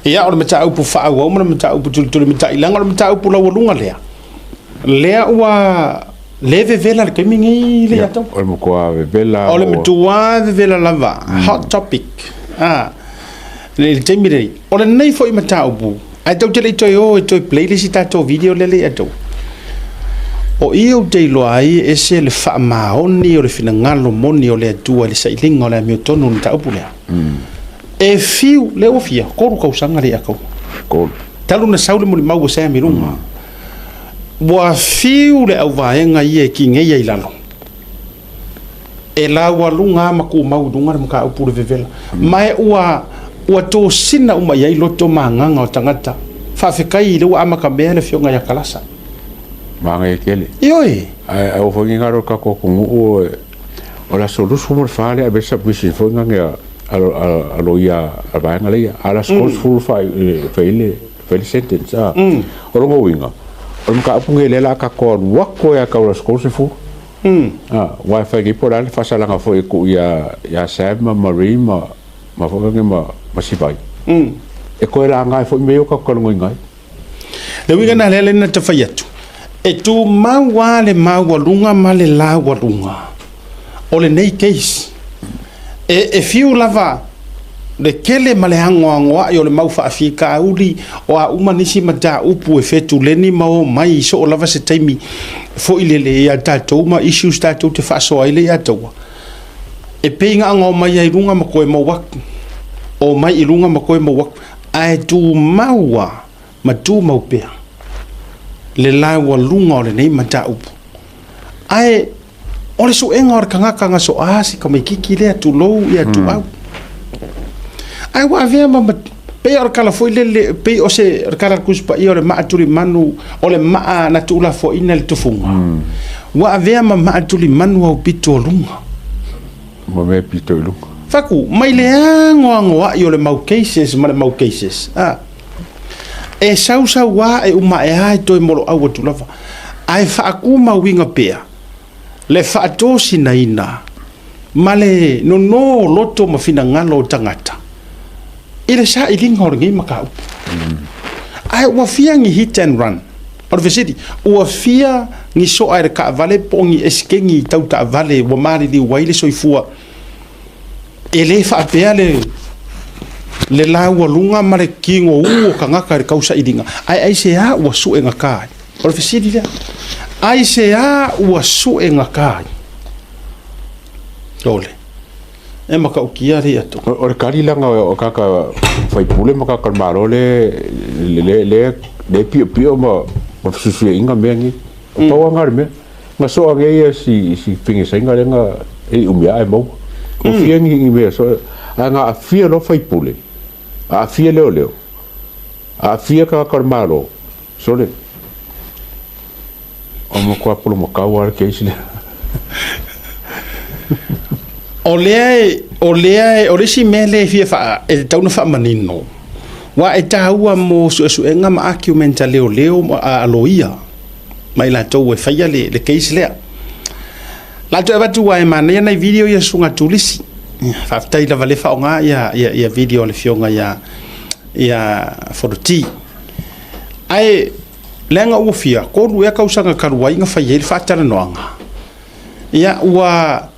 Ia, o le mataupu faaauau ma le mataupu tulitulimatailaga, o le mataupu laualuga lea, lea ua le vevela i le taimi nei le ia tau. O le matua vevela. O le matua vevela lava, hot topic, a, i le taimi lenei. O lenei foi mataupu, ae tou te le i toe o e toe play le isi tatou video lea le ia tou. O i ou te iloa ai e ese le faamaoni o le finagalo moni o le Atua i le sailiga o le amiotonu o le mataupu lea. E fiu, lea ua fia, 3 tausaga le ia tau. 3. Talu na sau le molimau a Sam i luga. Ua fiu le auvaega ia e tigeia i lalo. E laualuga lava ma tumau i luga le mataupu le vevela. Ma e ua, ua tosina uma i ai loto ma agaga o tagata. Faafetai lea ua amatamea le afioga ia Kalasa. Manaia tele. Ioe. Ae aua foi ne i galo i le tatou atunuu o le aso 24 lea e ave ai submission foi lea a loia a le vaega lea, a o le aso 30 e fai ai le sentence. O lona uiga, o le mataupu lenei o lea o le a tatou alu atu ai lava tau i le aso 30. Aua e fai nei po o le a le faasalaga foi e tuu ia Sam ma Marie ma foi lea ma Sivai. E toe laga ai foi mea ia ua tatou talanoaina ai. Le uiga lena lea na ta fai atu, e tumau lava le maualuga ma le laualuga o lenei case. E fiu lava le tele ma le anoanoai o le mau faafitauli o a uma nisi mataupu e fetuleni ma omai i soo lava se taimi foi lele ia tatou ma issues tatou te faasoa ai le ia taua. E pei na ona omai ai i luga ma toe mou atu, omai i luga ma toe mou atu. Ae tumau lava ma tumau pea le laualuga o lenei mataupu. Ae o le suega o le tagata na soa si tamaititi lea, tulou ia Tuau. Ae ua avea ma, pei o le tala foi lele, pei o se o le tala a le Tusi Paia o le maa tulimanu, o le maa na tuulafoaiina i le tufuga. Ua avea ma maa tulimanu au pito o luga. Ma mea pito i luga. Faku, mai le anoanoai o le mau cases ma le mau cases, a. E sausau a e uma ae a e toe moloau atu lava. Ae faatumauina pea le faatosinaina ma le nono o loto ma finagalo o tagata i le sailiga o lenei mataupu. Ae ua fia ni hit and run? O le fesili, ua fia ni soa e le taavale po o ni eseteni tau taavale ua maliliu ai le soifua? E le faapea le le laualuga ma le tigoū o tagata i le tausailiga, ae aisea ua suegata ai? O le fesili lea, aisea ua suegata ai? Ole, e matautia le atu. O le tali leaga o tagata faipule ma tagata o le Malo le le le le piopio ma ma fesuisuiaiga mea nei. O pau lava na o le mea. Na soa nei ia si si figesaina lea na e i umi ae maua. Ua fia ni ni mea soa. Ae na aafia loa faipule, aafia leoleo, aafia tagata o le Malo, sole, o matua polomakau lava le case lea. O lea e, o lea e, o le isi mea lea e fia faa, e tatau ona faamanino, aua e taua mo suesuega ma argument a leoleo ma a loia ma i latou e faia le, le case lea. La toe avatu aua e manaia nai video ia susuga Tulisi. Faafetai lava le faaaoga ia, ia, ia video a le afioga ia, ia Fonoti. Ae leaga ua fia 3 ea tausaga talu ai na fai ai le faatalanoaga. Ia ua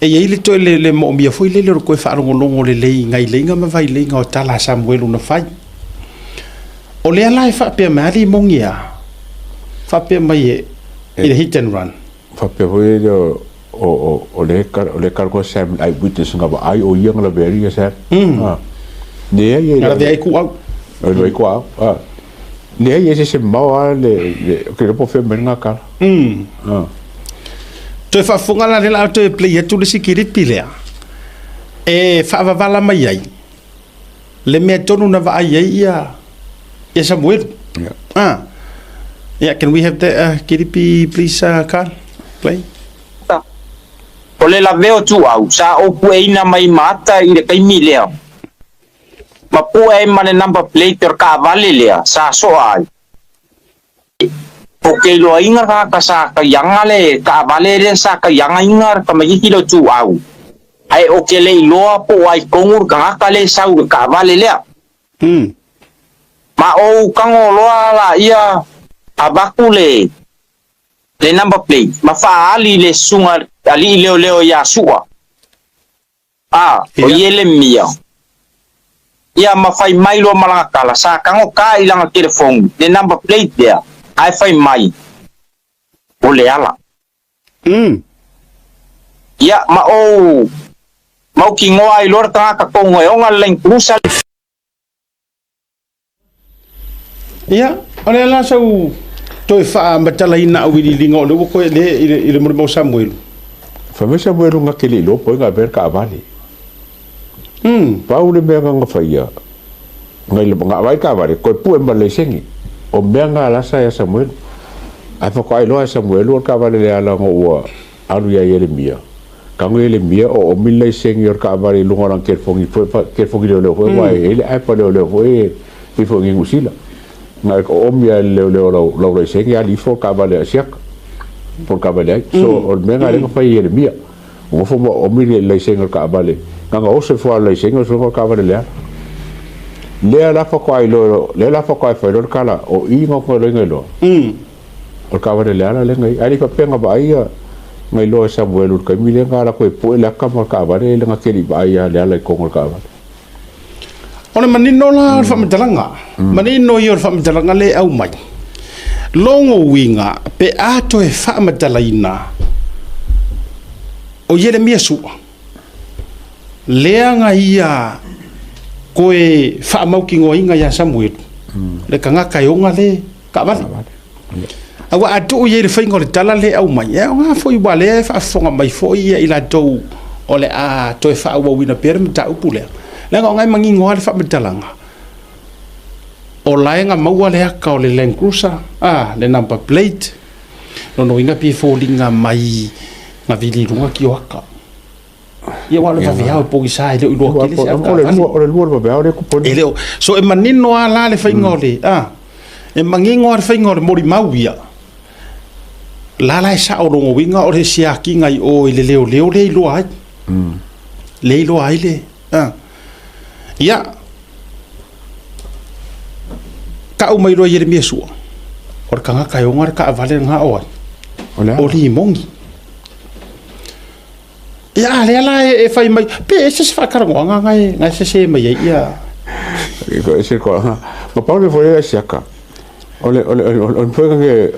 e i ai le toe le, le moomia foi lele o le toe faalogologo lelei i nai leiga ma vaileiga o tala a Samuelu na fai. O lea la e faapea mai alii moni a faapea mai e i le hit and run. Faapea foi lea o o o le o le talanoa Sam ai witness nga vaai o ia nga lavea ai ia Sam. Ah. Leai e Nga lavea ai kuau. Lavea ai kuau. Ah. Leai e se se mamao lava le le ke iloa po o fea mai lena tala. Ah. Toe faafofoga la lea o le a toe play atu le isi kilipi lea e faavavala mai ai le mea tonu na vaai ai ia ia Samuelu. Yeah. Ah. Yeah, can we have that kilipi please, Carl? Play. O le lavea o Tuau sa ou pueina mai ma ata i le taimi lea. Ma pue ai ma le number plate o le taavale lea sa soa ai. O ke iloaina tagata sa kaiaga le taavale lea sa kaiagaina le tamaitiiti lea o Tuau, ae o ke le iloa po o ai tonu le tagata lea e sau i le taavale lea. Ma ou tago loa laia avatu le number plate ma faaali i le susuga alii leoleo ia Su'a, a o Ielemia. Ia ma fai mai loa ma lana tala, sa tago ta i lana telefoni le number plate lea, ae fai mai, o le ala. Ia ma ou mautinoa ai loa le tagata tonu e ona le Land Cruiser. Ia, o lea la sau toe faamatalaina auiliiliga o lea ua toe le i le molimau Samuelu. Fai mai Samuelu na te le iloa po o ai na avea le taavale. Pau le mea na na faia, na vaai le taavale, toe pue ma le laisene. O mea na la sa ia Samuelu. Ae faatoa iloa e Samuelu o le taavale le ala ona ua alu ia Ieremia. Tago Ieremia o omi le laisene o le taavale i luga o lana telefoni foi, telefoni leoleo foi, aua e i ai le app a leoleo foi e pei foi i Niu Sila. Na o omi lava e le leoleo lau laisene, ali ifo le taavale a siaka po o le taavale ai. So o le mea lena lea na fai e Ieremia. Ua nofo ma oomi le laisene o le taavale, na ona oso ifo lava o le laisene oso ifo le taavale leaga. Lea la faatoa iloa, lea la faatoa fai loa le tala, o i na ona toe iloa, o le taavale leaga lea na i ai. Ae le i faapea na vaai na iloa e Samuelu i le taimi lea na alu atu e pue le ata ma le taavale, na te le i vaai lava le ala i totonu o le taavale. O le manino la o le faamatalaga, manino ia o le faamatalaga lea e aumai. Logo uiga pe a toe faamatalaina o Ieremia Su'a, lea na ia toe faamautinoaina ia Samuelu, le tagata e ona le taavale. Aua a tuu i ai le faiga o le tala lea e aumai, e aoga foi aua o lea e faafofoga mai foi ia i latou o le a toe faaauauina pea le mataupu lea. Leaga o lena e manino lava le faamatalaga, o la e na maua le ata o le Land Cruiser, le number plate, lona uiga pei e foliga mai na vili i luga tioata. Ia aua o le vaveao e pogisa e le o iloa tele se avetaavale. O le lua o le vaveao lea e tupu ai. E le o, so e manino lava la le faiga o le, a, e manino lava le faiga o le molimau ia. La la e sao lona uiga o le siakiga i o i le leoleo lea e iloa ai. Lea e iloa ai le, a. Ia, tau mai loa Ieremia Sua, o le tagata e ona le taavale lena o ai? O Limoni. Ia, a lea la e fai mai, pe ese se faatalanoaga na e, na e sese mai ai ia. Ese ko, ma pau le foi siaka. O le o le o le foi ke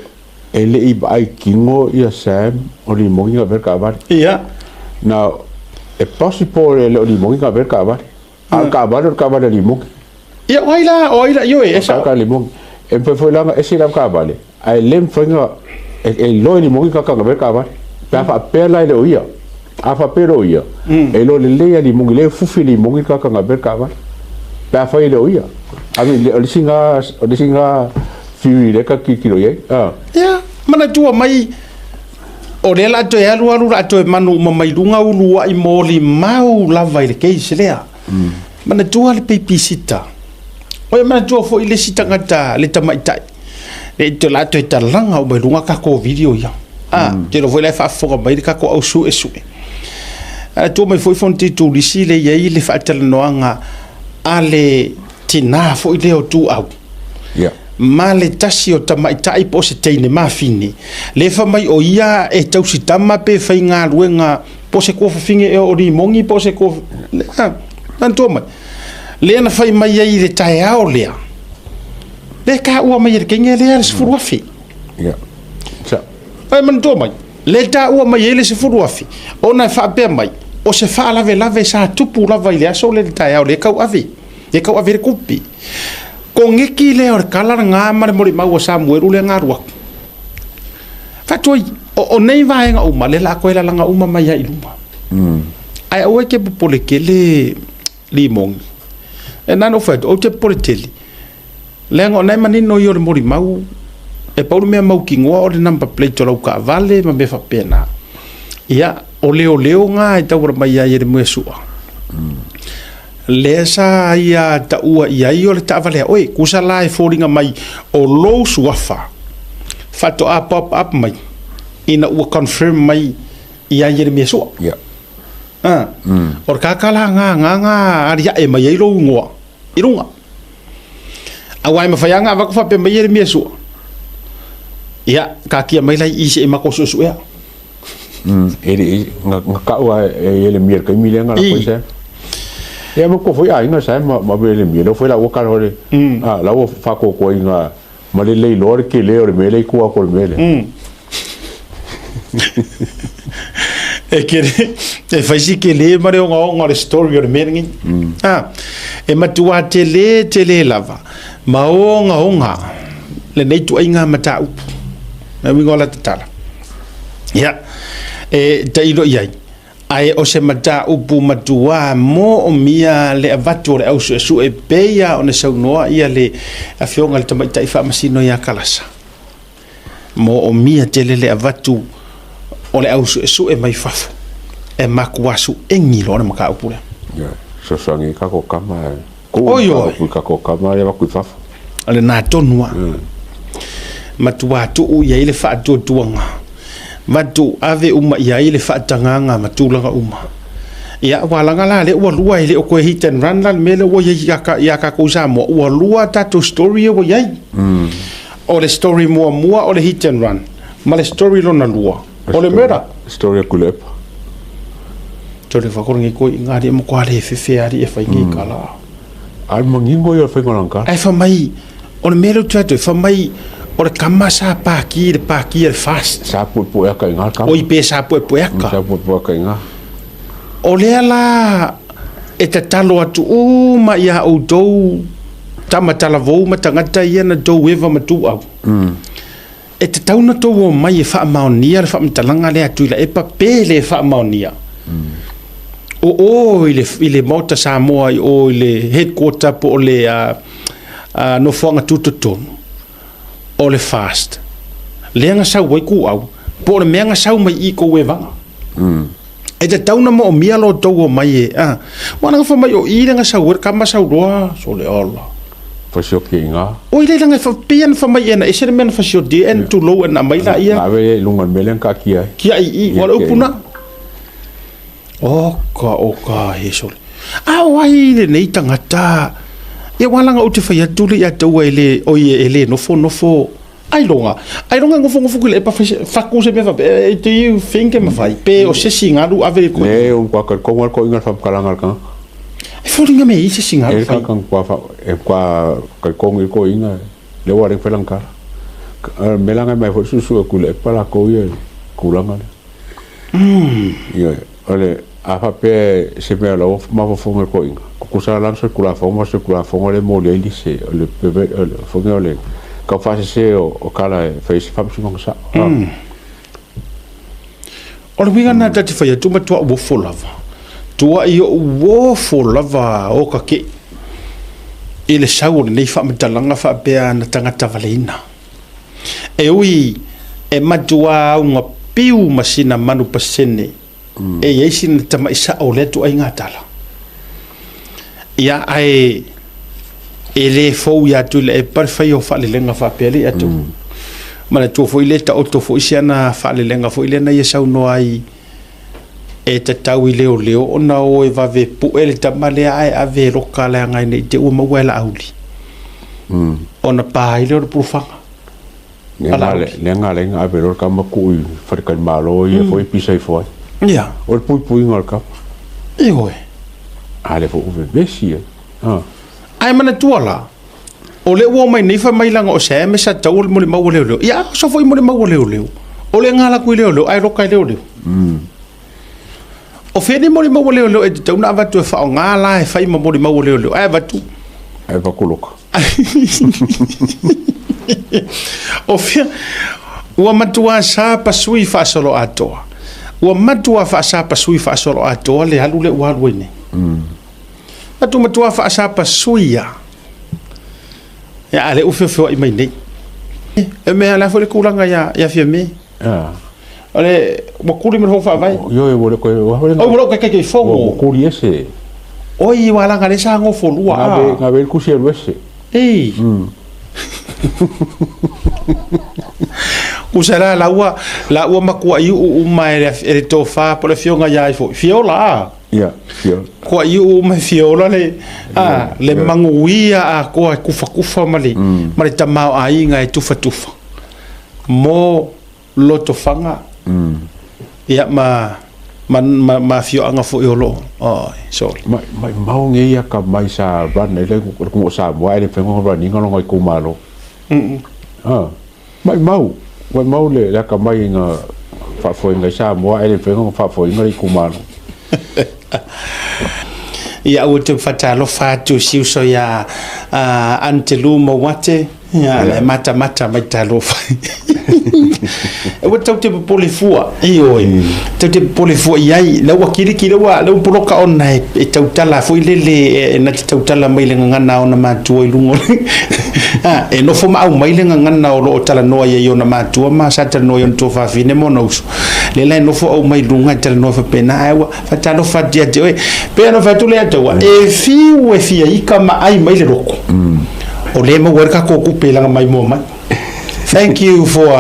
e le i vaai tino ia Sam o Limoni na avea taavale. Ia. Now, e possible e le o Limoni na avea taavale. A o le taavale o le taavale a Limoni. Ia, o ai la, o ai la, ioe, e sao. O Limoni. E mafai foi la ona ese lau taavale, ae le mafai ona e iloa e Limoni tagata na avea taavale. Pe a faapea la e le o ia, a faapea e le o ia, e iloa lelei e Limoni, lea e fufi e Limoni le tagata na avea le taavale. Pe a fai e le o ia. I mean, o le isi lena, o le isi lena theory lea ta te tilotilo i ai. Ia, manatua mai, o lea o le a toe alu alu o le a toe manu uma mai luga uluai molimau lava i le case lea. Manatua le babysitter. Oi manatua foi le isi tagata le tamaitai. Le te la toe talaga uma i luga tatou video ia. Ah, te iloa foi la e faafofoga mai le tatou au suesue. Manatua mai foi Fonoti Turisi le i ai le faatalanoaga a le tinā foi lea o Tuau. Yeah. Ma le tasi o tamaitai po o se teine mafine, le fai mai o ia e tausi tama pe faigaluega po o se tuafafine ea o Limoni po o se tua... Manatua mai, lea na fai mai ai i le taeao lea, lea e taua mai e le teine lea le 10,000. Yeah. Sa. Ai manatua mai, lea e taua mai ai le 10,000, ona e faapea mai, o se faalavelave sa tupu lava i le aso lea i le taeao lea e tauave, lea e tauave ai le tupe. Koneki lea o le tala lena ma le molimau a Samuelu lea na alu atu. Faatuai, o nei vaega uma, lea o le a toe lalaga uma mai lava i luma. Ae aua e te popole tele Limoni. E na ona ou fai atu, ou te popole tele, leaga o lena e manino ia o le molimau, e pau le mea mautinoa o le number plate o lau taavale ma mea faapena. Ia, o leoleo na e tauala mai ai e le moe sua. Lea sa ia taua i ai o le taavale a oe, tusa la e foliga mai o lou suafa faatoa pop up mai ina ua confirm mai ia Ieremia Sua. Yeah. O le kaka la nga nga nga aliae mai ai lou igoa i luga. Aua e mafai lava ona avatu faapea mai Ieremia Sua, Ia, taatia mai la i i se i matou suesuea. E le i, na, na tau lava e Ieremia i le taimi lea na lako ai Saema. Ia ma kou foi aiga Saema ma Ieremia, lea foi la ua tala le, a, la ua faatoatoaina ma le leiloa le tele o le mea lea i tua atu o le mea lea. E kele, e fai si tele ma le ogaoga o le story o le mea lenei. A, e matua tele tele lava ma ogaoga lenei ituaiga mataupu. E uiga o la tatala. Ia, e tailo i ai, ae o se mataupu matua moomia le avatu o le au suesue e pei lava ona saunoa ia le Afioga i le Tamaitai Faamasino ia Kalasa. Moomia tele le avatu o le au suesue mai fafo e matua suegi loa le mataupu lea. Ia, fesoasoani i kako kama e. Oi oi. I kako kama e avatu i fafo. O lena tonu lava. Matua tuu i ai le faatuatuaga, vatu ave uma i ai le faatagaga ma tulaga uma. Ia, ua laga la lea ua lua, e le o toe hit and run la le mea lea ua i ai ia tatou i Samoa, ua lua a tatou story ia ua i ai. O le story muamua o le hit and run, ma le story lona lua, o le murder. Story a Tuilaepa. Tole whakore ngi koe i ngā ria matua le whewhe ari e whai ngi kala. Ai mangingo ia whai ngā Ai wha mai, o le mea leo atu, wha mai, o le kama sa pāki, le pāki le fast. Sa pue pue aka i ngā kama. Oi pe sa pue pue aka. Sa pue pue aka i ngā. O lea la, e tatalo atu uma ia outou tama talavou ma tagata ia na tou eva ma tuau. E tatau ona tou omai e faamaonia le faamatalaga lea a Tuilaepa pe le faamaonia. O o i le, i le Maota Samoa i o i le headquarter po o le nofoaga tutotonu o le FAST lea na sau ai kuau po o le mea na sau mai i kou evaga. E tatau ona moomia lo outou omai e, a. Ua na fai mai o i le na sau ai le kama sau loa, sole ola. Fasioti i ina. Oi le langa e pei ana fai mai e na ese le mea na fasioti e na tulou e na aumai laia. Na ave ia i luga o le mea lea na taatia ai. Kia i i, ua le upu na. Oka, oka, he sole. A o ai lenei tagata, ia ua langa ou te fai atu le ia taua e le, oi e le nofo nofo. Ailoga, ailoga e nofonofo ki le epa fai faku se mea faapea, eh, do you think e mafai? Pe o se isi galu ave i koe. Le o kwa ka konga ko inga whamkalanga ka. E foliga me i se isi galu E ka kan kwa fa e kwa ka konga ko inga le wa reng felang kala. Melanga mai fo susu e kule epa la ko ia kulanga le. Ia ole a fa pe se mea la o mafofonga ko inga. Kukusa la se kula fonga se kula fonga le mo le se le peve le fonga le ka fa se o o kala e fa se fa se sa. O le uiga lena ta te fai atu matua uofo lava. Tua i o'u uofo lava o ka ke'i i le sau o lenei faamatalaga faapea na tagata valeina. E ui e matua auga piu ma sina manu pasene e i ai sina tama'i sa'o o lea ituaiga tala. Ia, ae e le fou iā Tuilaepa le faia o faalelega faapea le ia te au. Manatua foi lea e taoto foi si ana faalelega foi lea na ia saunoa ai e tatau i leoleo ona o e vave pue le tama lea ae ave e loka leaga ina i te ua maua e Laauli. Ona pa ai lea o le pulufaga. Lea na ala ai na ave loa le tama tuu i faletalimalo ia foi e pisa ifo ai. Ia. O le puipuiga o le tama. Ioe. A lea foi ua vevesi ai. Ae manatua la, o lea ua omai nei fai mai leaga o Sam e sa tatau o le molimau a leoleo. Ia, oso foi molimau a leoleo. O le gala atu i leoleo, ae loka e leoleo. O fea nei molimau a leoleo e tatau ona avatu e faaaoga la e fai ma molimau a leoleo, ae avatu. Ae avatu loka. O fea, ua matua sapasui faasoloatoa. Ua matua faasapasui faasoloatoa le alu lea ua alu ai nei. Atu matua faasapasui ia. Ia, a lea ua feofeoai mai nei. E mea la foi le tulaga ia ia Fiame. O le ua kuli ma le fono faavae. Ioe ua le koe ua Oi ua le kai kai fono. Ua kuli ese. Oi ua langa le sa ngofo lua. Ngabe ngabe kusi alu ese. Ei. Kusa la la ua la ua makuai uu uma e le tofa po le afioga ia ai foi. Fiola. Ia, fia. Kua iu uma e fia ola le, a, le maguia atoa e kufakufa ma le, ma le tamaoaiga e tufatufa mo Lotofaga, ia, ma, ma, ma, ma afioaga foi o lo o, oi, sorry. Mai, maimau nei akamai sa run ai le atunuu o Samoa ae le mafai ona run ina lona itumalo. A, maimau, maimau le akamai na faafoeina ai Samoa ae le mafai ona faafoeina le itumalo. Ia aua te fatalofa atu si uso ia Antelu Mauate, ia le matamata mai talofa. E ua tau te popole fua, ioe, tau te popole fua i ai, la ua kiliki, la ua, la ua poloka ona e, e tautala foi lele, e, na te tautala mai le gagana ona matua i luga o le, a, e nofo ma aumai le gagana o lo o talanoa i ai ona matua ma sa talanoa i ona tuafafine ma ona uso. Lea la e nofo aumai i luga e talanoa faapena, ae ua fatalofa atu ia te oe. Pei ona fai atu le Ataua, e fiu e fia ika ma ai mai le loko. O lea e maua ai le tatou tupe i laga maimoa mai. Thank you for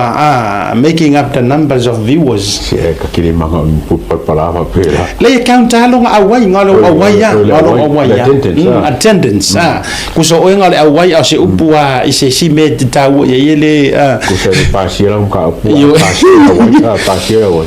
making up the numbers of viewers. Se ka kile manga o pu palpala faapela. Lei e count lava lona auai, na o lou auai lava, na o lou auai lava. Attendance ah. Attendance ah. Kusa o oe na o le auai a o se upu lava i se isi mea e te taua i ai e le ah. Kusa e le pasia lau mataupu a pasia le auai, a pasia le auai.